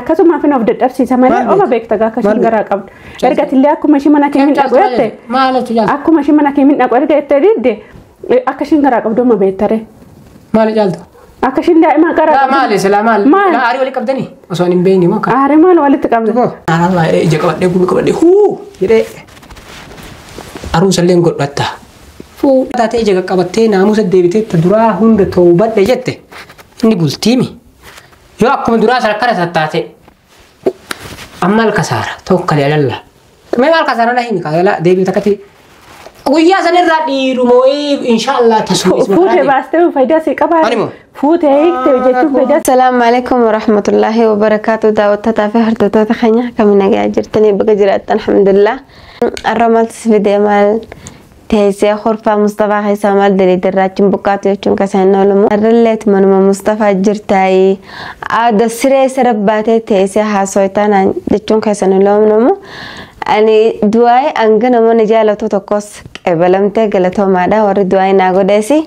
Akkasumaaf of dadhabsiisa malee Maal oma beekta? Beekta gaa akka Maal ishiin garaa qabdu. Erga atillee akkuma ishii mana kee min dhaqu jette Maal jechuun caaltu? Akkuma ishii mana kee min dhaqu erga jettee didde akka ishiin garaa qabdu oma beektare. Maal caaltu? Akka ishiin daa'ima garaa Laa maali silaa maal? Maal? Laa aarii walitti qabdanii? Osoo hin beekne moo akka? Aarii maal walitti qabdu? Aaraan jedhee ija qabadhee gurra qabadhee huu jedhee aruusallee godhatta. Fuudhaa taatee ija qaqqabattee naamusa deebitee ta duraa hunda toobadhe jette inni bultiimi. Yoo akkuma duraa sana akkana tattaate amma alkasaara tokko lalla. Mee maal kasaara na himi kaayala deebii takkatti guyyaa sanirraa dhiirumoo inshaallah tasuma isuma Fuutee baastee faayidaa sii qabaa? Ani moo? Fuutee hiiktee jechuun faayidaa Asalaamu alaikum warahmatullaahi wabarakaatu. Daawwattootaa fi hordoftoota keenya akkam nagaa jirtanii? Baga jiraattan, alhamdulillah. Har'a maaltu si fidee, maal teessee horfaa Mustafaa keessaa maal daleedirraa achiin buqqaatu jechuun kasaan oolamu. Har'alleet manuma Mustafaa jirtaayii aada siree sirra baatee teessee haasootaa naan jechuun keessan oolamu. Ani du'aa'ee hanga namoonni jaalatu tokkos qeebalamtee galatoomaadha warri du'aa'ee naa godheesi.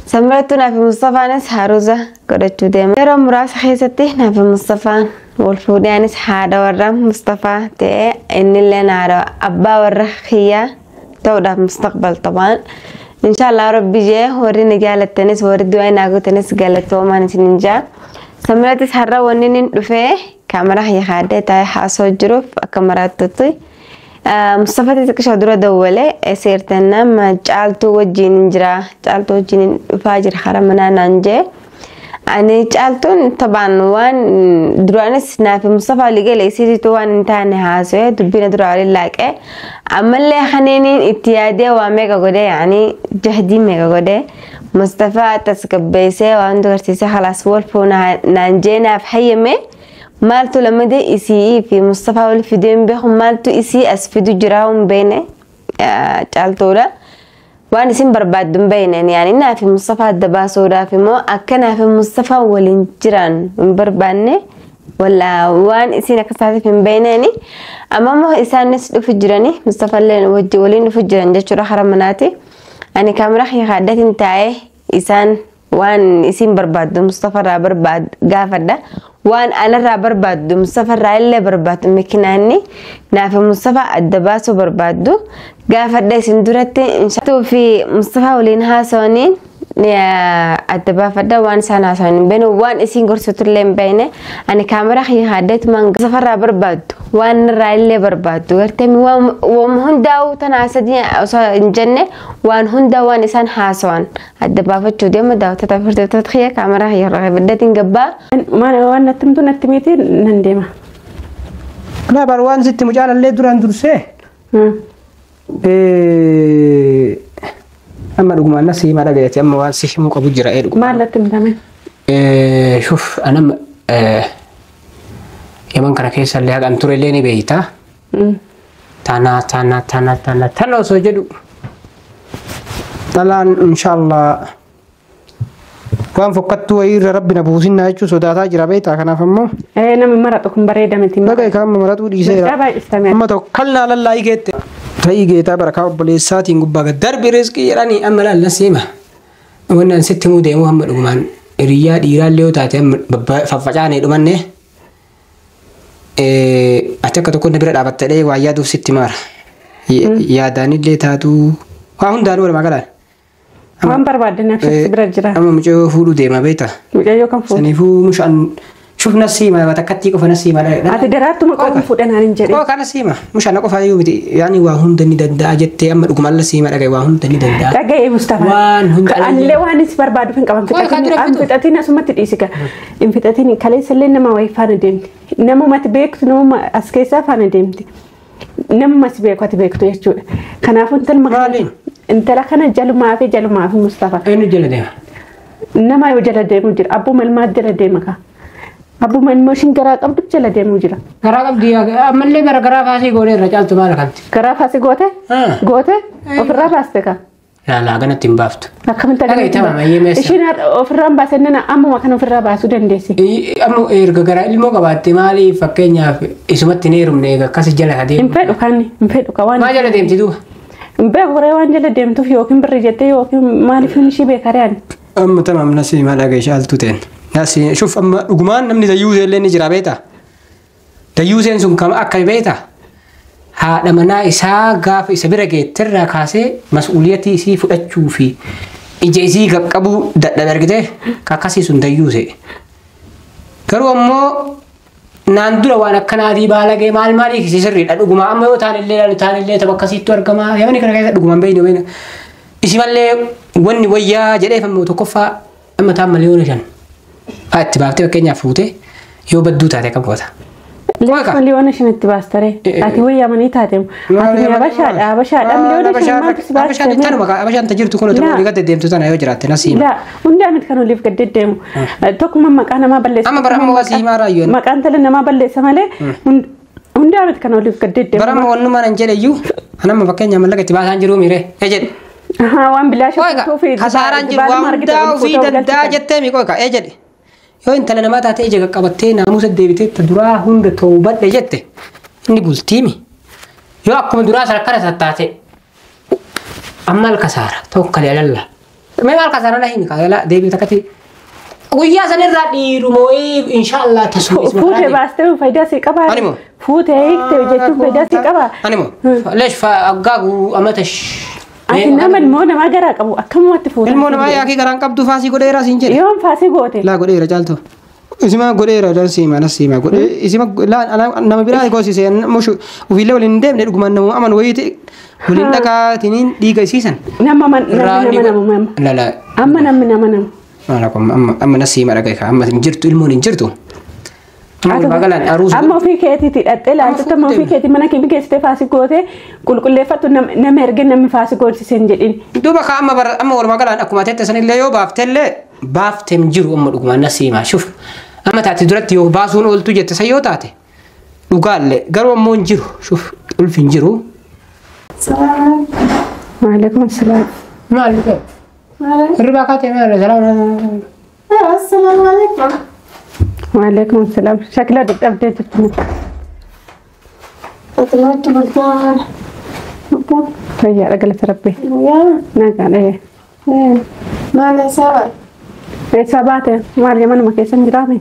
Samirattuu naafi Mustafaanis haruuza godhachuu deema. Yeroo muraasa keessatti naafi Mustafaan wal fuudhee anis haadha warra Mustafaa ta'ee innillee haadha abbaa warra kiyyaa ta'uudhaaf mustaqbal tabaan. Inshaallah rabbi jee warri na jaalattanis warri du'aa'ee naa gootanis galatoomaan isin jaa. Samirattis har'a wanni inni dhufee kaameraa yaadee taa'ee haasoo jiruuf akka maraattutti. Mustafaa xiqqisha dura dawwalee seertannaa caaltuu wajjin jira, caaltuu wajjin dhufaa jira hara manaa naan jee. Ani caaltuun tabaan waan duraanis naafi Mustafaa walii galee isiitu waan hin taane haasawee dubbina dura waliin laaqee ammallee kaneeniin itti yaadee waa meeqa godhee, yaani jahdii meeqa godhee Mustafaa tasgabbeessee waan dubarsiisee khalaas wal fuuna naan jee naaf hayyame. Maaltu lamade isii fi Mustafaa wal fidee hin beeku, maaltu isii as fidu jira hin beekne caaltuudha. Waan isin barbaaddu hin beekne, yaani naafi Mustafaa adda baasuudhaaf immoo akka naafi Mustafaa waliin jiran hin barbaanne wala waan isin akka isaatiif hin beekneeni. Amma immoo isaanis dhufu jirani, Mustafaallee wajji waliin dhufu jiran jechuudha hara manaati. Ani kaameraa yaaddatiin taa'ee isaan waan isin barbaaddu Mustafarraa barbaad gaafadha. Waan anarraa barbaaddu Mustafarraa illee barbaaddu mikinaanni naafi Mustafaa adda baasuu barbaaddu gaafadha isin duratti inshaallah fi Mustafaa waliin haasawanii adda baafadha. Waan isaan haasawan hin beekne, waan isin gorsitu illee hin beekne. Ani kaameraa yaaddeetumaan Mustafarraa barbaaddu waan irraa illee barbaaddu gartee waan hundaa'u tana sadii osoo hin jenne waan hundaa waan isaan haasawan adda baafachuu deema. Daawwattoota fi hordoftoota kiyya, kaameraa yaaddeetiin gabbaa. Waan natti himtu natti miti, nan deema. Laa bar waan sitti mucaalallee duraan dursee amma dhugumaan na siima dhagayeeti amma waan si himuu qabu jira ee dhuguma. Maal natti himtame? Shuf anam yaman kana keessa illee haqan ture illee ni beeyta. Tana tana tana tana tana osoo jedhu dhalaan inshaallah waan fokkattuu wayii irra rabbi na buusinnaa jechuu sodaataa jira beektaa, kanaaf ammoo. Namni maratu kun bareeda miti. Dhagaa kan amma maratuu dhiiseera. Mirgaa baay'istame. Amma tokko kalnaa lallaayii geette. Ta'ii geetaa barakaa obboleessaatiin gubbaa gad darbi riizqii jedhanii amma laalla siima. Wanni an sitti himuu deemu hamma dhugumaan hiriyyaa dhiiraallee yoo taate amma faffacaanee dhumanne ati akka tokko na bira dhaabattadhee waa yaaduuf sitti maara. Yaadaanillee taatu waa hundaanuu walumaa galaan. Waan barbaadde naaf si bira jira. Amma mucayyoo fuudhuu deema beektaa. Mucayyoo kan fuudhu. Saniifuu mushaan shuf na siima takkattii qofa na siima. Ati daraartuma qofa fuudhan naan hin jedhin. Koo kana siima mushaan na qofaa iyyuu miti, yaani waa hunda ni danda'a jettee amma dhugumaan la siima dhagaye waa hunda ni danda'a. Dhaga'ee Mustafaa. Waan hunda Anillee waan si barbaaduuf hin qaban. Qoy, kan dura Hin fitu. fixatiin asumatti dhiisi gaa. Hin fixatiin kaleessallee nama wayii faana deemti. Namumatti beektu, namuma as keessaa faana deemti. Namuma si beeku ati beektu jechuudha. Kanaafuu intalma kana Maaliin? Intala kana jalumaa fi jalumaa fi Mustafaa. Eenyu jala deema? Nama yoo jala deemu jira. Abbuma ilmaa jala deema kaa. Abbuma ilmoo ishiin garaa qabdu jala deemuu jira. Garaa qabdi ammallee gara garaa faasii goonee irra caaltu maal kanti? Garaa faasi goote? Ah. Goote? Ofirraa baaste kaa. Laalaa ganatti hin baaftu. Akkamitti Dhagaye tamam, ayyee meessa. Ishiin ofirraa hin baasen nana ammuma kana ofirraa baasuu dandeessi. Amma erga garaa ilmoo qabaatte maaliif fakkeenyaaf isumatti hin heerumne eega akkas jala Hin deemu. fedhu kan hin fedhu ka waan. Maa jala deemti duuba? Hin beeku ree waan jala deemtuuf yookiin birri jettee yookiin maaliif hin ishii beeka ree ani. Amma tamam na siima dhagaye shaaltu ta'en. Nasi shuf amma dhugumaan namni tayyuu illee ni jira beektaa? Dayyuuseen sun kam akka beektaa? Haadha manaa isaa gaafa isa bira geetterraa kaasee mas'uuliyatii isii fudhachuu fi ija isii qaqqabuu dadhabe argitee akkasii sun dayyuuse. Garuu ammoo naan dura waan akkanaatii baalagee maal maalii kisii sirriidha dhuguma amma yoo taanillee ilaalu taanillee tapha akkasiittu argama yamani kana keessa dhugumaan beeynu beeyna. Isi mallee wanni wayyaa jedheef ammoo tokkoffaa amma taan 5,000,000 fa'aa itti baaftee fakkeenyaaf fuutee yoo badduu taate akkam goota. Lees 5,000,000 itti baastaree. Ati wayyaamanii taate. Ati habashaadha habashaadha 5,000,000 maaltu si Habashaan baastee? tanuma habashaan ta jirtu kun otoo Laa. olii gad deddeemtu tana yoo jiraatte nasiima. Laa hundaa miti kan oliif gad deddeemu. Tokkuma maqaa namaa balleessa. Amma bara amma waa siimaa raayyoon. Maqaan tala namaa balleessa malee hundaa miti kan oliif gad deddeemu. Bara amma wannuma nan jedhe iyyuu anamma fakkeenya mallaqa itti baasaan jiruu miire ee jedhe. Ahaa waan bilaasha Qoyka fuutuu fi kasaaraan jiru waan hundaa ofii danda'a jettee mi qoyka ee jedhe. Yoo intala namaa taatee ija qaqqabattee naamusa deebitee ta duraa hunda toobadhe jette inni bultiimi. Yoo akkuma duraa sana akkana tattaate amma kasaara tokko alalla. Mee maal kasaara na himi kaala deebii takkatti guyyaa sanirraa dhiirumoo inshaallah tasuma isuma Fuutee baastee faayidaa sii qabaa. Animo. Fuutee hiiktee jechuun faayidaa sii qabaa. Animo. Leesh fa aggaagu amatash. Ati nama ilmoo namaa garaa qabu akkamumatti fuuta? Ilmoo namaa yaakii garaan qabdu faasii godheera siin jedhe. Yoom faasii goote? Laa godheera caaltu. Isima godheera dan siima nas siima godhe isima laa nama biraa goosise mushu ofiillee waliin hin deemne dhugumaan nama aman wayiiti waliin dhaqaatiniin dhiiga isiisan. Nama namni nama nama. La la. Amma namni nama nama. Maala kun amma amma nas siima dhaqee amma hin jirtu ilmoon hin jirtu. Amma walumaa galaan aruusa. Amma ofii keetiitti hidhattee laaltutti amma ofii keetii mana kee geessitee faasii gootee qulqulleeffattu nama erge namni faasii goosise hin jedhin. Duuba ka amma bara amma walumaa galaan akkuma teette sanillee yoo baaftellee baafteem jiru amma dhugumaan nas siima shuf. Amma taate duratti yoo baasuun ooltu jette san yoo taate dhugaallee garuu ammoo hin jiru shuf ulfi hin jiru. Waalaikum salaam. Maal dhufe? Hirribaa kaatee maal salaam. Assalaamu alaikum. Waalaikum salaam. Shakila dadhabdee jirti. Ati maaltu bultaa? Fayyaadha galata rabbi. Yaa. Nagaadha. Maal eessaa baate? Eessaa baate? Maal yamanuma keessa hin jiraame?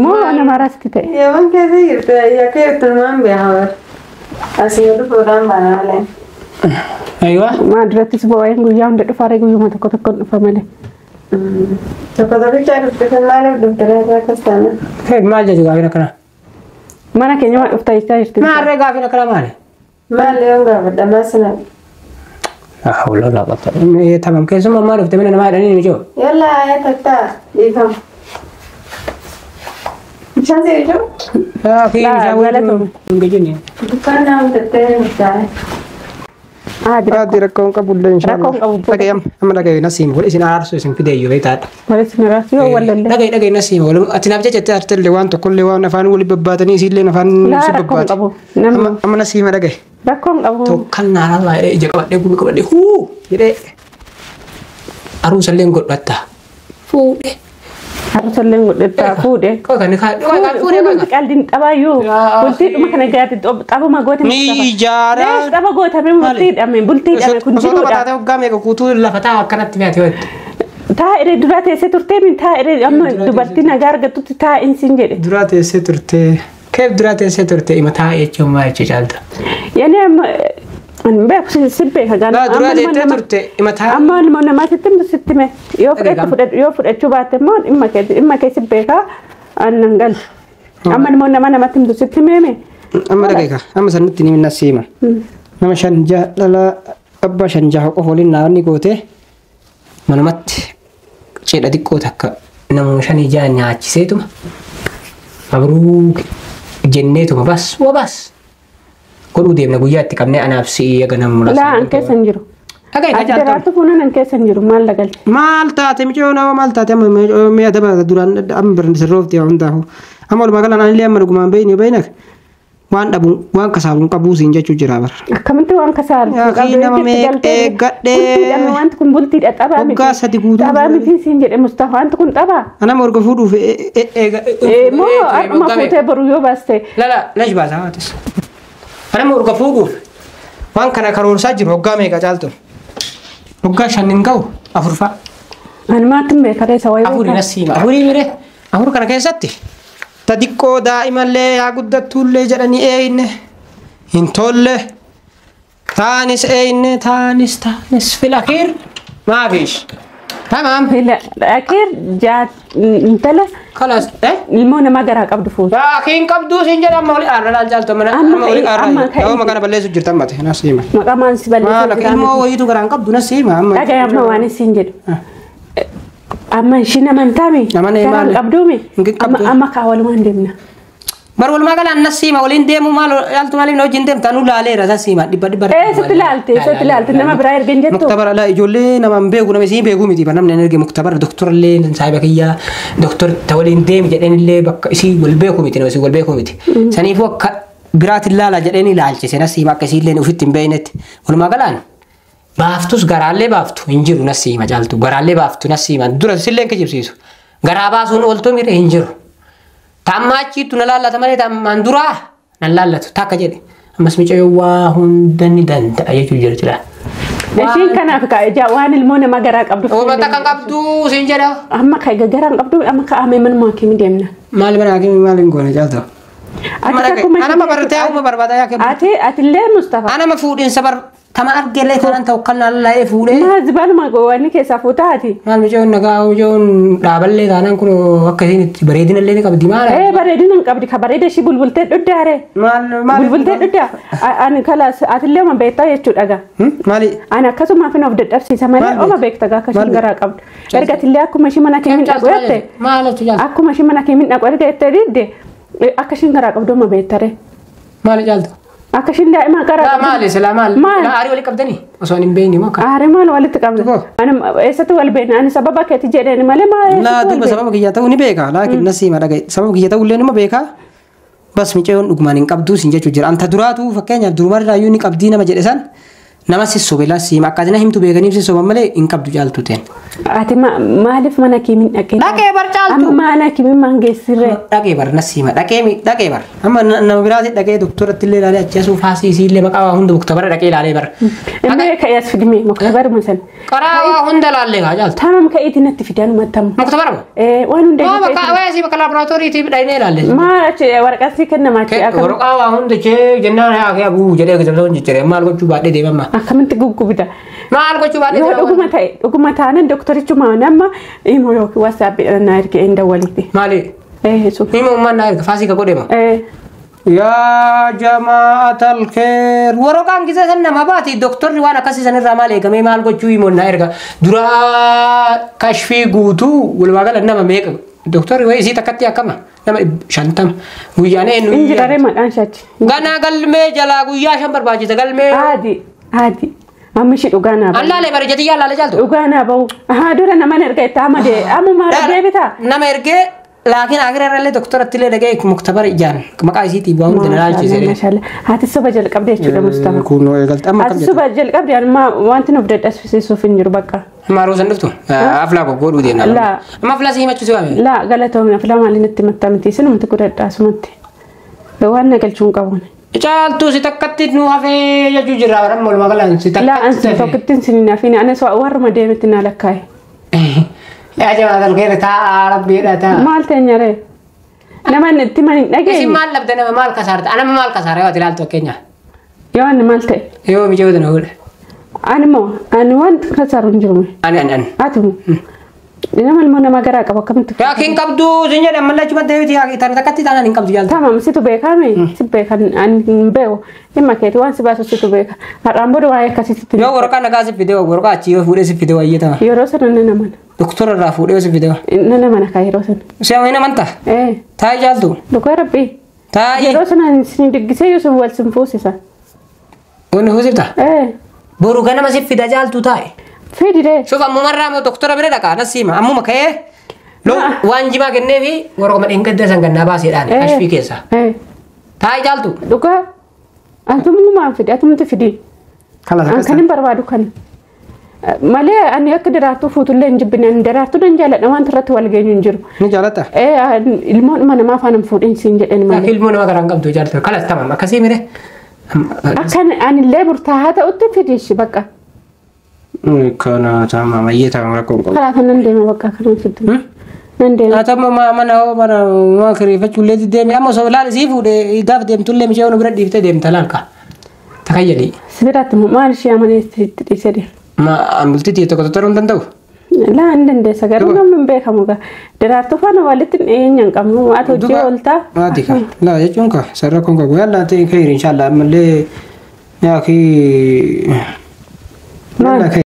Moo nama raasti ta'e? Yaman keessa jirte yakka jirtu maan beekaa bara. Asii yoo dhufuudhaan baana malee. Aywa. Maa durattis bo'een guyyaa hunda dhufaaree guyyuma tokko tokkoon dhufa malee. Tokko tokkichaa dhufte kan maaliif dhufte reefa akkas taana? Maal jechu gaafin akkana? Mana keenya maa dhufta jechaa jirti. Maarree gaafin akkana maali? Maal yoon gaafadha maal sana? Hawla la qabta. Tamam keessumaa maal dhufte mana namaa jedhanii ni jiru. Yalla ayya takkaa dhiifama. Bishaan si jiru? Laa, galatoom. Dukkaan nama bitattee bittaa. Aadi Aadi rakkoon qabullee inshallah. Rakkoon qabu. Dhagaye amma dhagaye nasiima wal isin araarsu isin fide iyyuu beektaadha. Walitti nu raasuu yoo wallallee. Dhagaye dhagaye nasiima wal ati naaf jecha artellee waan tokkollee waan afaan wali babbaatanii isiillee afaan Laa si rakkoon babbaate. qabu. Nama Amma nasiima dhagaye. rakkoon qabu. Tokkan naarraa jedhee ija qabadhee gumi qabadhee huu jedhee aruusallee godhatta. Fuudhee. Harusallee godhattaa fuudhee. Qoy kan fuudhee Fuudhee qaldiin xabaayyuu. Yaa Bultiidhuma kana gaati xabuma goote. Ni ijaara. Lees xaba gootame bultiidhame bultiidhame kun Osoo jiruudha. taphataa waggaa meeqa guutuu lafa taa akkanatti mi'aate yoo jettu. Taa'ee duraa teessee turtee min taa'ee amma dubartii nagaa argattutti taa'in siin jedhe. Duraa teessee turtee. Keef duraa teessee turtee ima taa'ee jechuun maal jechuu caalta? Yani amma ani beeku si beeka gaana. Laa duraa teessee turte ima taa'ee. Amma ilmoo namaatti himtu sitti hime. Yoo fudhattu Dhaga'am. fudhadhu yoo fudhachuu baatte immoo dhimma kee si beekaa aannan galu. Amma ilmoo nama namatti himtu sitti himeeme. Amma dhagaye amma sanatti ni nasiima. Nama shan jaha dhala abbaa shan jaha qofa waliin naanni goote manumatti cidha xiqqoo takka namuma shanii jaha nyaachiseetuma mabruu jenneetuma bas wa bas godhuu deemna guyyaa itti qabnee anaaf si'ii eega nama muraasa. Laa an keessa hin jiru. Dhagaye Ati ka daraartu fuunan an keessa hin jiru maal lagalche. Maal taate micoo nama maal taate amma mi'a daba duraan amma biran sirroofti hundaa'u. Amma walumaa galaan anillee amma dhugumaan beeyni beeynak waan dhabu waan kasaabuun qabuu siin jechuu jira bara. Akkamitti waan kasaaru? Yaa akhi, nama meeqa eeggadhee. Bultiidhame wanti kun bultiidha xabaa miti. Waggaa sadi guutuu. Xabaa miti siin jedhe Mustafaa wanti kun xabaa. Anama orga fuudhuuf eega. Moo har'uma fuutee boru yoo baaste. Lala lash baasaa waatis. Anama orga fuudhuuf waan kana karoorsaa jiru waggaa meeqa caaltu? Waggaa shan hin ga'u afur fa'a. Ani maatti hin beekaree isa wayii. Afuri nasiima afurii mire afur kana keessatti Ta xiqqoo daa'imallee yaa guddattuullee jedhanii eeyne hin tolle. Taanis eeyne taanis taanis fil akhiir maafish. Tamaam. Akhiir intala Kalas eh? ilmoo namaa garaa qabdu fuute. Yaakiin qabduu siin jedha amma oli aarra laal caaltu amma Amma oli ka'e- aarra. amma ka'e- Yoo kana balleessu jirta amma ta'e nas hima. Maqaa maan si Maal balleessaa akka ilmoo wayiitu garaan qabdu nas hima amma. Dhagaya amma waan isin jedhu. Amma ishiin amantaami? Amane Garaan maali? qabduumi? Hin qabdu. Amma amma kaa walumaan deemna. Bar walumaa galaan nas hima waliin deemu maal yaaltu maaliif na wajjin deemta nu laaleera nas hima dhibba dhibba. Sitti laalte sitti laalte nama biraa erga hin jettu. Muktabara laa ijoollee nama hin beeku nama isin beeku miti namni hin erge muktabara doktorallee saahiba kiyyaa doktor ta waliin deemi jedheen illee bakka isii wal beeku miti nama isii wal beeku miti. Saniifuu akka biraatiin laala jedheen ilaalchise nas hima akka isiillee ofitti hin beeknetti. Walumaa galaan baaftus garaallee baaftu hin jiru nas hima caaltu garaallee baaftu nas hima dura sillee hin kijibsiisu garaa baasuun ooltuu mire hin jiru. Tamma achiittu na laallata malee tammaan duraa na laallatu takka jedhe ammas micayyoo waa hunda ni danda'a jechuu jirti laa. Ishiin kanaaf kaa ija waan ilmoo namaa garaa qabdu. Uummata kan qabdu siin jedha. Amma ka garaan qabdu amma kaa'amee manuma hakimi deemna. Maal mana hakimi maal hin goone caaltu. Ati akkuma Anama bartee akkuma barbaada yaa kennu. Ati atillee Mustafa. Anama fuudhinsa bar tama argeellee tanan ta'u kan lallaa'ee fuudhee. Maal zibaluma wanni keessaa fuutaa ati. Maal micayoon nagaa micayoon dhaaballee taanaan kun akka isiin itti bareedinallee ni qabdi maal. Ee bareedina hin qabdi ka bareeda ishii bulbultee dhuddaare. Maal maal. Bulbultee dhuddaa. Ani kalaas atillee oma beektaa jechuudha gaa. Maali. Ani akkasumaaf of dadhabsiisa malee Maal oma beekta gaa akka Maal ishiin garaa qabdu. Erga atillee akkuma ishii mana kee miidhagu jette. Maal jechuudha caaltu. Akkuma ishii mana kee miidhagu erga jettee didde akka ishiin garaa qabdu oma beektare. Maali caaltu. Akka ishiin daa'ima garaa Laa qabdu. maali silaa maal. Maal? Laa aarii walii qabdanii osoo hin beekne moo akka. Aare maal walitti qabna? Tokko. Ani eessatti wal beekna? Ani sababa keeti jedheen malee maal Laa eessatti wal duuba beekna? sababa kiyyaa ta'uu ni beeka. Laakiin nasiima dhagaye sababa kiyya ta'uu illee nima beeka. Bas micayoon dhugumaan hin qabduu siin jechuu jira. Anta duraatu fakkeenyaaf durumarraayyuu ni qabdii nama jedhe san nama sissobe lasiima akkasina himtu beekaniif sissoban malee hin qabdu caaltu teen. Ati maaliif mana kee min dhaqee? Dhaqee bar caaltu. Amma mana kee min maan geessirree? Dhaqee bar nasiima dhaqee dhaqee bar. Amma nama biraati dhaqee doktoratti illee ilaalee achi asuu faasii isii illee maqaa waa hunda muktabara dhaqee ilaalee bar. Inni ka'ee as fidime muktabaruma san. Qaraa waa hunda ilaallee kaa caaltu. Tamam ka'iiti natti fidan mattamu. Muktabara moo? Waan hunda Waa bakka waa asii bakka laaboraatooriitii dhaqnee ilaalle. Maal achi waraqaa sii kennama achi akkam Waraqaa waa hunda chee jennaan haa kee abuu jedhee gajabsa jijjiiree maal gochuu baadhee deemama. Akkamitti guggubda? Maal gochuu baadhee Yoo deemama. dhuguma ta'e dhuguma taanan doktorichuma nama himu yookiin wasaappiidhaan na erge hin dawwalitti. Maali? Sun. Hima ummaan naa erga faasii ka godhema. Ee Yaa jamaatal kheer waraqaan gisee san nama baati doktorri waan akkasii sanirraa maal eegamee maal gochuu himoon naa erga duraa kashfii guutuu walumaa gala nama meeqa doktorri wayii isii takkatti akkama nama 50 guyyaan eenyu Injiraree maqaan ishaatti. Ganaa galmee jalaa guyyaa 5 barbaachisa galmee. Haadi haadi amma ishii dhugaa naa bahu. Allaalee bareejatii allaalee caaltu. Dhugaa naa bahu. Ahaa dura nama erga itti amma dee amma maal deebitaa? Nama ergee laakiin akira irrallee doktoratti illee dhagee muktabara ijaan maqaa isiitiin waa hunda na laalchise. Maashaallah. Haati soba jalqabde jechuudha Mustafa. Kun eegalte amma Haati akkam soba jalqabde amma wanti nuuf dadhabsiisuuf hin jiru bakka. Amma aruusan dhuftu aflaa goggoodhuu deemna. Laa. Amma aflaa si himachuu si waame. Laa galatoomii aflaa maaliin itti maxxanti isinumti gudadhaa asumatti. Waan na galchuu hin qabuun. Caaltuu si takkatti nu hafee jechuu jirra amma walumaa galaan si Laa takkatti. ansi tokkittiin sinin hafiin anis warruma deemetti naa lakkaa'e. Yaa jamaa talkeera taa'aa rabbiidha ta'a. Maal teenyaree? Nama itti man hin Isin dhageenye. maal dhabde nama maal kasaarte? Anama maal kasaare yoo ati ilaaltu fakkeenya. Yoo ani maal ta'e? Yoo mijoota na fuudhe. Ani moo ani wanti kasaaru hin jiru. Ani ani ani. Ati moo? Nama ilmoo nama garaa qabu akkamitti? Yaakiin qabdu sin jedhe ammallee achuma deebiti tana takkatti taanaan hin qabdu jaalta. Tamam situ beekame si beekan ani hin beeku dhimma keeti waan si baasu situ beeka har'aan booda waa'ee akkasitti Yoo waraqaa nagaa si fide waraqaa achii yoo fuudhee si fide wayyee tama. yeroo sana nan amana Doktora irraa fuudhee yoo si fide. nan amana kaa yeroo sana Si hin amantaa? ee Taa'ii jaaltu. dhugaa rabbii Taa'ii. yeroo sana sin diggisee Yusuf wal sin fuusisa Wanni fuusifta? ee Boru ganama si fida jaaltu taa'e. fidire Shuf ammumarraa moo doktora bira dhaqaa nas hima ammuma ka'ee loo waan jimaa kenneefi waraquma dheengadda san gannaa baaseedhaan kashfii keessa. ee Taa'ii jaaltu. dhugaa atummaan fidi atumti fidi Kalas an kan hin barbaadu kan malee ani akka daraartuu fuutullee hin jibbine ani daraartuu nan jaaladha waan irratti wal geenyu hin jiru. Ni jaalatta? Ee ilmoon namaa afaan hin fuudhin siin jedhan malee. Ilmoo nama garaan qabdu jaaltu. Kalas tamam akkasii mire. Akkan anillee murtaa'aa ta'utti fidishi bakka. Kana tamam ayyee tamam rakkoo hin qabu. Karaa kanan deema bakka kanan fiddu. Nan deema. Haa ta'u mana hoo mana maa kireeffachuullee deemi amma osoo laal sii fuudhee gaaf deemtullee mishee onu bira dhiiftee deemta laal ka. Takayyali. Si biraatti maal ishee amanee itti dhiisee deema? Ma an bultii tiyya tokko tokko hin danda'u. Laa hin dandeessa garuu namni hin beekamu gaa. Daraartuu faana walitti dhiyeenya hin qabnu. Ati hojii ooltaa. Maati ka. Laa jechuun ka sarara kun ka guyyaa laa ta'e khayri inshallah ammallee yaa ki. Maal?